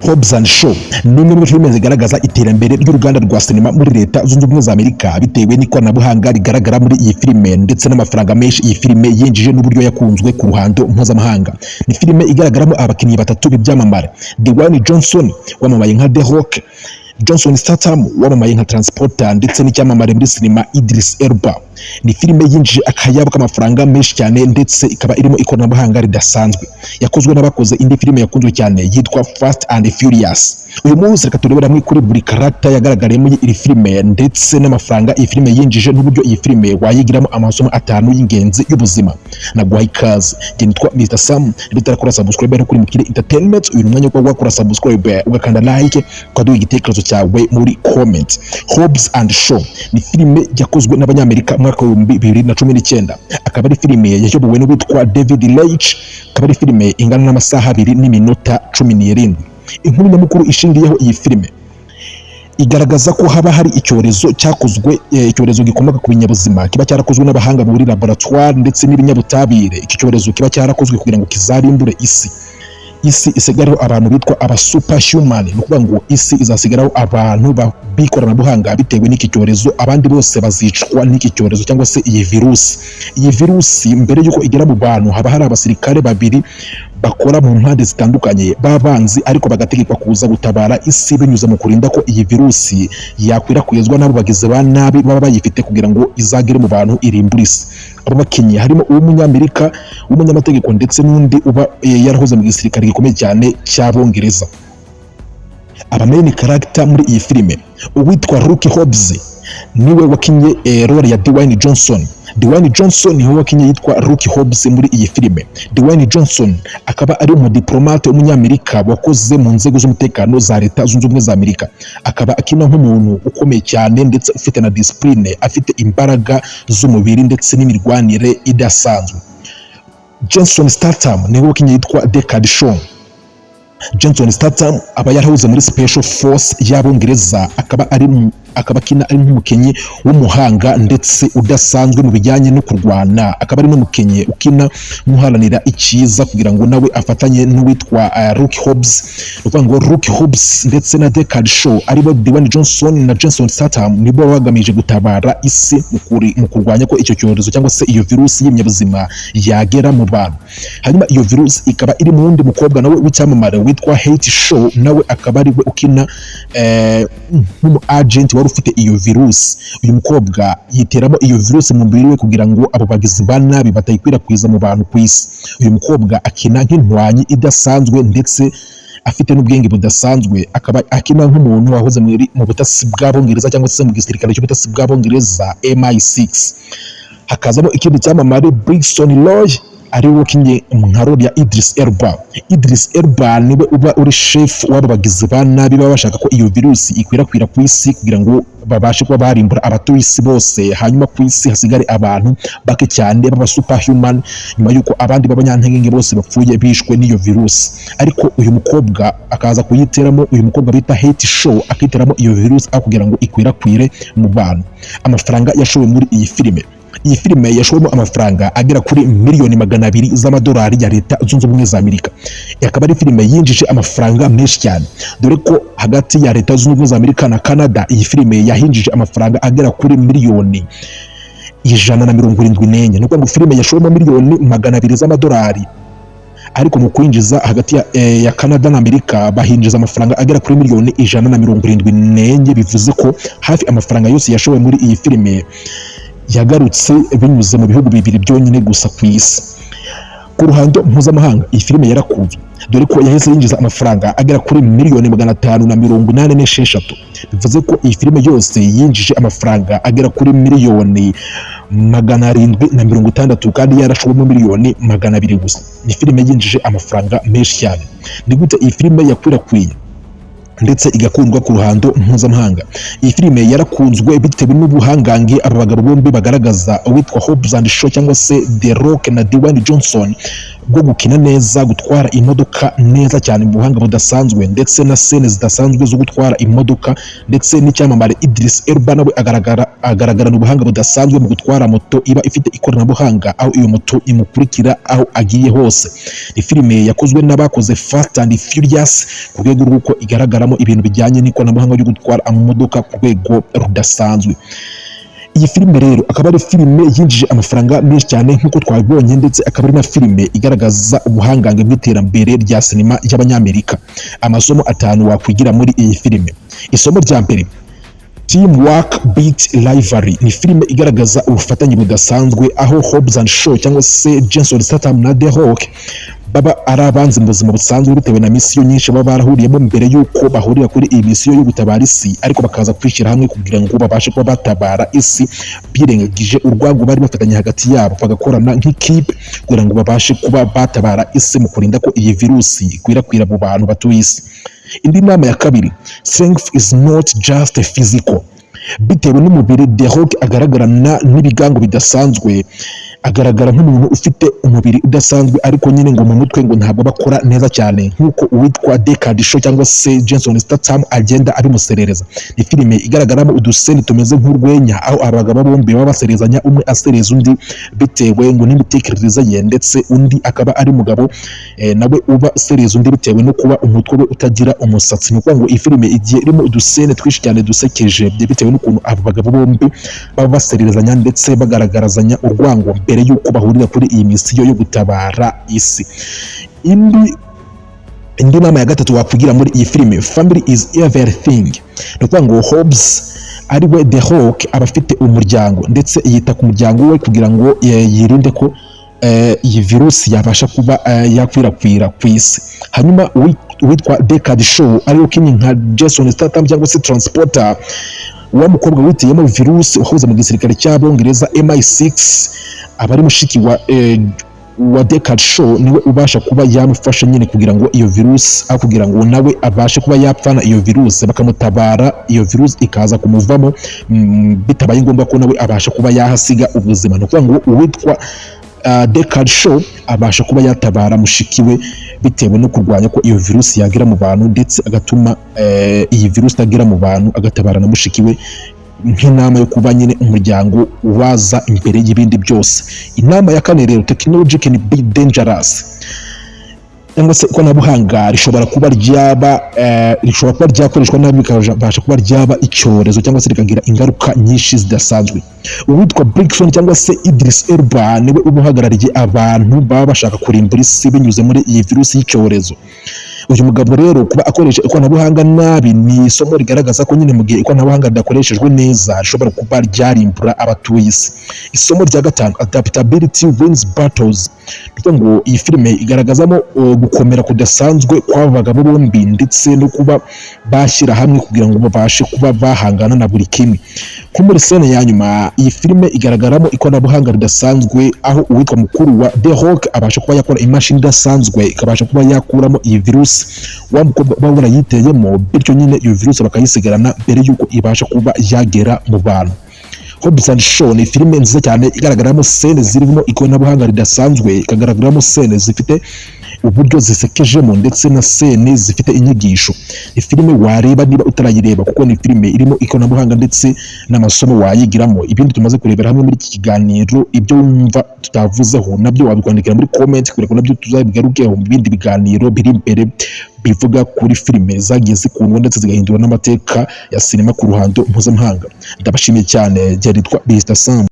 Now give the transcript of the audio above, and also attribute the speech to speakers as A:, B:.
A: Hobbs and Shaw ni imwe muri filime zigaragaza iterambere ry'uruganda rwa sinema muri Leta Zunze Ubumwe za Amerika, bitewe n'ikoranabuhanga rigaragara muri iyi filime ndetse n'amafaranga menshi iyi filime yinjije n'uburyo yakunzwe ku ruhando mpuzamahanga. Ni filime igaragaramo abakinnyi batatu b'ibyamamare: Dwayne Johnson wamamaye nka The Rock, Jason Statham wamamaye nka Transporter, ndetse n'icyamamare muri sinema Idris Elba. Ni filime yinjije akayabo k'amafaranga menshi cyane, ndetse ikaba irimo ikoranabuhanga ridasanzwe. Yakozwe n'abakoze indi filime yakunzwe cyane yitwa Fast and Furious. Uyu munsi reka turebere hamwe kuri buri character yagaragariye muri iri filime, ndetse n'amafaranga iyi filime yinjije, n'uburyo iyi filime wayigiramo amasomo atanu y'ingenzi y'ubuzima. Naguhaye ikaze, njye nitwa Mr Sam. Niba utarakora subscribe kuri Mukire Entertainment, uyu ni umwanya wo wakora subscribe, ugakanda like, ukaduha igitekerezo cyawe muri comment. Hobbs and Shaw ni filime yakozwe n'Abanyamerika mu mwaka w'2019, akaba ari filime yayobowe n'uwitwa David Leitch, akaba ari filime ingana n'amasaha 2 n'iminota 17. Inkuru nyamukuru ishingiyeho iyi filime igaragaza ko haba hari icyorezo cyakozwe, icyorezo gikomoka ku binyabuzima kiba cyarakozwe n'abahanga muri laboratoire ndetse n'ibinyabutabire. Iki cyorezo kiba cyarakozwe kugira ngo kizarimbure isi, isi isigareho abantu bitwa aba superhuman. Ni ukuvuga ngo isi izasigaraho abantu b'ikoranabuhanga bitewe n'iki cyorezo, abandi bose bazicwa n'iki cyorezo cyangwa se iyi virusi. Iyi virusi mbere y'uko igera mu bantu, haba hari abasirikare babiri bakora mu mpande zitandukanye b'abanzi, ariko bagategekwa kuza gutabara isi binyuze mu kurinda ko iyi virusi yakwirakwizwa n'abo bagizi ba nabi baba bayifite, kugira ngo izagere mu bantu irimbure isi. Abo bakinnyi harimo uw'Umunyamerika w'umunyamategeko ndetse n'undi uba yarahoze mu gisirikare gikomeye cyane cy'Abongereza. Aba main character muri iyi filime: uwitwa Luke Hobbs niwe wakinnye role ya Dwayne Johnson. Dwayne Johnson niwe wakinnye yitwa Luke Hobbs muri iyi filime. Dwayne Johnson akaba ari umudiplomate w'Umunyamerika wakoze mu nzego z'umutekano za Leta Zunze Ubumwe za Amerika, akaba akina nk'umuntu ukomeye cyane ndetse ufite na discipline, afite imbaraga z'umubiri ndetse n'imirwanire idasanzwe. Jason Statham niwe wakinnye yitwa Deckard Shaw. Jason Statham aba yarahoze muri Special Force y'Abongereza, akaba akina ari nk'umukinnyi w'umuhanga ndetse udasanzwe mu bijyanye no kurwana, akaba ari n'umukinnyi ukina nk'uharanira icyiza kugira ngo nawe afatanye n'uwitwa Luke Hobbs. Ni ukuvuga ngo Luke Hobbs ndetse na Deckard Shaw, aribo Dwayne Johnson na Jason Statham, nibo baba bagamije gutabara isi mu kurwanya ko icyo cyorezo cyangwa se iyo virusi y'ibinyabuzima yagera mu bantu. Hanyuma iyo virusi ikaba iri mu wundi mukobwa nawe w'icyamamare witwa Hate Shaw, nawe akaba ari we ukina nk'umu agent wari ufite iyo virusi. Uyu mukobwa yiteramo iyo virusi mu mubiri we kugira ngo abo bagizi ba nabi batayikwirakwiza mu bantu ku isi. Uyu mukobwa akina nk'intwanyi idasanzwe ndetse afite n'ubwenge budasanzwe, akaba akina nk'umuntu wahoze mu butasi bw'Abongereza cyangwa se mu gisirikare cy'ubutasi bw'Abongereza, MI6. Hakazamo ikindi cyamamare Brixton Roy, ari we wakinnye nka role ya Idris Elba. Idris Elba niwe uba uri chef w'abo bagizi ba nabi baba bashaka ko iyo virusi ikwirakwira ku isi, kugira ngo babashe kuba barimbura abatuye isi bose, hanyuma ku isi hasigare abantu bake cyane b'aba superhuman, nyuma y'uko abandi b'abanyantege bose bapfuye bishwe n'iyo virusi. Ariko uyu mukobwa akaza kuyiteramo, uyu mukobwa bita Hate Shaw akiteramo iyo virusi aho kugira ngo ikwirakwire mu bantu. Amafaranga yashowe muri iyi filime: iyi filime yashowemo amafaranga agera kuri miliyoni 200 z'amadolari ya Leta Zunze Ubumwe za Amerika. Akaba ari filime yinjije amafaranga menshi cyane, dore ko hagati ya Leta Zunze Ubumwe za Amerika na Canada iyi filime yahinjije amafaranga agera kuri miliyoni 174. Ni ukuvuga ngo filime yashowemo miliyoni 200 z'amadolari, ariko mu kwinjiza hagati ya Canada na Amerika bahinjiza amafaranga agera kuri miliyoni 174. Bivuze ko hafi amafaranga yose yashowe muri iyi filime yagarutse binyuze mu bihugu bibiri byonyine gusa ku isi. Ku ruhando mpuzamahanga iyi filime yarakunzwe, dore ko yahise yinjiza amafaranga agera kuri miliyoni 586. Bivuze ko iyi filime yose yinjije amafaranga agera kuri miliyoni 760, kandi yarashowemo miliyoni 200 gusa. Ni filime yinjije amafaranga menshi cyane. Ni gute iyi filime yakwirakwiye ndetse igakundwa ku ruhando mpuzamahanga? Iyi filime yarakunzwe bitewe n'ubuhangange aba bagabo bombi bagaragaza, uwitwa Hobbs and Shaw cyangwa se The Rock na Dwayne Johnson. bwo gukina neza, gutwara imodoka neza cyane mu buhanga budasanzwe, ndetse na scene zidasanzwe zo gutwara imodoka. Ndetse n'icyamamare Idris Elba nawe agaragarana ubuhanga budasanzwe mu gutwara moto iba ifite ikoranabuhanga, aho iyo moto imukurikira aho agiye hose. Ni filime yakozwe n'abakoze Fast and Furious, ku rwego rw'uko igaragaramo ibintu bijyanye n'ikoranabuhanga ryo gutwara amamodoka ku rwego rudasanzwe. Iyi filime rero akaba ari filime yinjije amafaranga menshi cyane nk'uko twabibonye, ndetse akaba ari na filime igaragaza ubuhangange bw'iterambere rya sinema y'Abanyamerika. Amasomo 5 wakwigira muri iyi filime. Isomo rya mbere: Teamwork Beat Rivalry. Ni filime igaragaza ubufatanye budasanzwe, aho Hobbs and Shaw cyangwa se Jason Statham na The Rock baba ari abanzi mu buzima busanzwe, bitewe na misiyo nyinshi baba barahuriyemo mbere y'uko bahurira kuri iyi misiyo yo gutabara isi, ariko bakaza kwishyira hamwe kugira ngo babashe kuba batabara isi, birengagije urwango bari bafitanye hagati yabo, bagakorana nk'ikipe kugira ngo babashe kuba batabara isi mu kurinda ko iyi virusi ikwirakwira mu bantu batuye isi. Indi nama ya kabiri: Strength is not just physical. Bitewe n'umubiri The Rock agaragarana n'ibigango bidasanzwe, agaragara nk'umuntu ufite umubiri udasanzwe, ariko nyine ngo mu mutwe ngo ntabwo bakora neza cyane, nk'uko uwitwa Deckard Shaw cyangwa se Jason Statham agenda abimuserereza. Ni filime igaragaramo uduseni tumeze nk'urwenya, aho abagabo bombi baba baserezanya, umwe asereza undi bitewe ngo n'imitekerereze ye, ndetse undi akaba ari umugabo nawe uba usereza undi bitewe no kuba umutwe we utagira umusatsi. Ni ukuvuga ngo iyi filime igiye irimo udusene twinshi cyane dusekeje, bitewe n'ukuntu abo bagabo bombi baba basererezanya ndetse bagaragarazanya urwango mbere y'uko bahurira kuri iyi misiyo yo gutabara isi. Indi nama ya gatatu wakwigira muri iyi filime: Family is everything. Ni ukuvuga ngo Hobbs, ari we The Rock, aba afite umuryango, ndetse yita ku muryango we kugira ngo yirinde ko iyi virusi yabasha kuba yakwirakwira ku isi. Hanyuma uwitwa Deckard Shaw, ariwe ukinnye nka Jason Statham cyangwa se Transporter, wa mukobwa witeyemo virusi wahoze mu gisirikare cy'Abongereza MI6, aba ari mushiki wa Deckard Shaw, niwe ubasha kuba yamufasha nyine kugira ngo iyo virusi, aho kugira ngo nawe abashe kuba yapfana iyo virusi, bakamutabara, iyo virusi ikaza kumuvamo bitabaye ngombwa ko nawe abasha kuba yahasiga ubuzima. Ni ukuvuga ngo uwitwa Deckard Shaw abasha kuba yatabara mushiki we bitewe no kurwanya ko iyo virusi yagera mu bantu, ndetse agatuma iyi virusi itagera mu bantu, agatabara na mushiki we, nk'inama yo kuba nyine umuryango waza imbere y'ibindi byose. Inama ya kane rero: Technology can be dangerous, cyangwa se ikoranabuhanga rishobora kuba ryakoreshwa nabi, bikabasha kuba ryaba icyorezo cyangwa se rikagira ingaruka nyinshi zidasanzwe. Uwitwa Brixton cyangwa se Idris Elba niwe uba uhagarariye abantu baba bashaka kurimbura isi binyuze muri iyi virusi y'icyorezo. Uyu mugabo rero kuba akoresha ikoranabuhanga nabi ni isomo rigaragaza ko nyine mu gihe ikoranabuhanga ridakoreshejwe neza rishobora kuba ryarimbura abatuye isi. Isomo rya gatanu: Adaptability wins battles. Bivuga ngo iyi filime igaragazamo gukomera kudasanzwe kw'aba bagabo bombi, ndetse no kuba bashyira hamwe kugira ngo babashe kuba bahangana na buri kimwe. Nko muri scene ya nyuma, iyi filime igaragaramo ikoranabuhanga ridasanzwe, aho uwitwa mukuru wa The Rock abasha kuba yakora imashini idasanzwe ikabasha kuba yakuramo iyi virusi wa mukobwa uba warayiteyemo, bityo nyine iyo virusi bakayisigarana mbere y'uko ibasha kuba yagera mu bantu. Hobbs and Shaw ni filime nziza cyane igaragaramo scene zirimo ikoranabuhanga ridasanzwe, ikagaragaramo scene zifite uburyo zisekejemo, ndetse na scene zifite inyigisho. Ni filime wareba niba utarayireba, kuko ni filime irimo ikoranabuhanga ndetse n'amasomo wayigiramo. Ibindi tumaze kurebera hamwe muri iki kiganiro, ibyo wumva tutavuzeho nabyo wabikwandikira muri comment kugira ngo nabyo tuzabigarukeho mu bindi biganiro biri imbere bivuga kuri filime zagiye zikundwa ndetse zigahindura n'amateka ya sinema ku ruhando mpuzamahanga. Ndabashimiye cyane. Nitwa Mr Sam.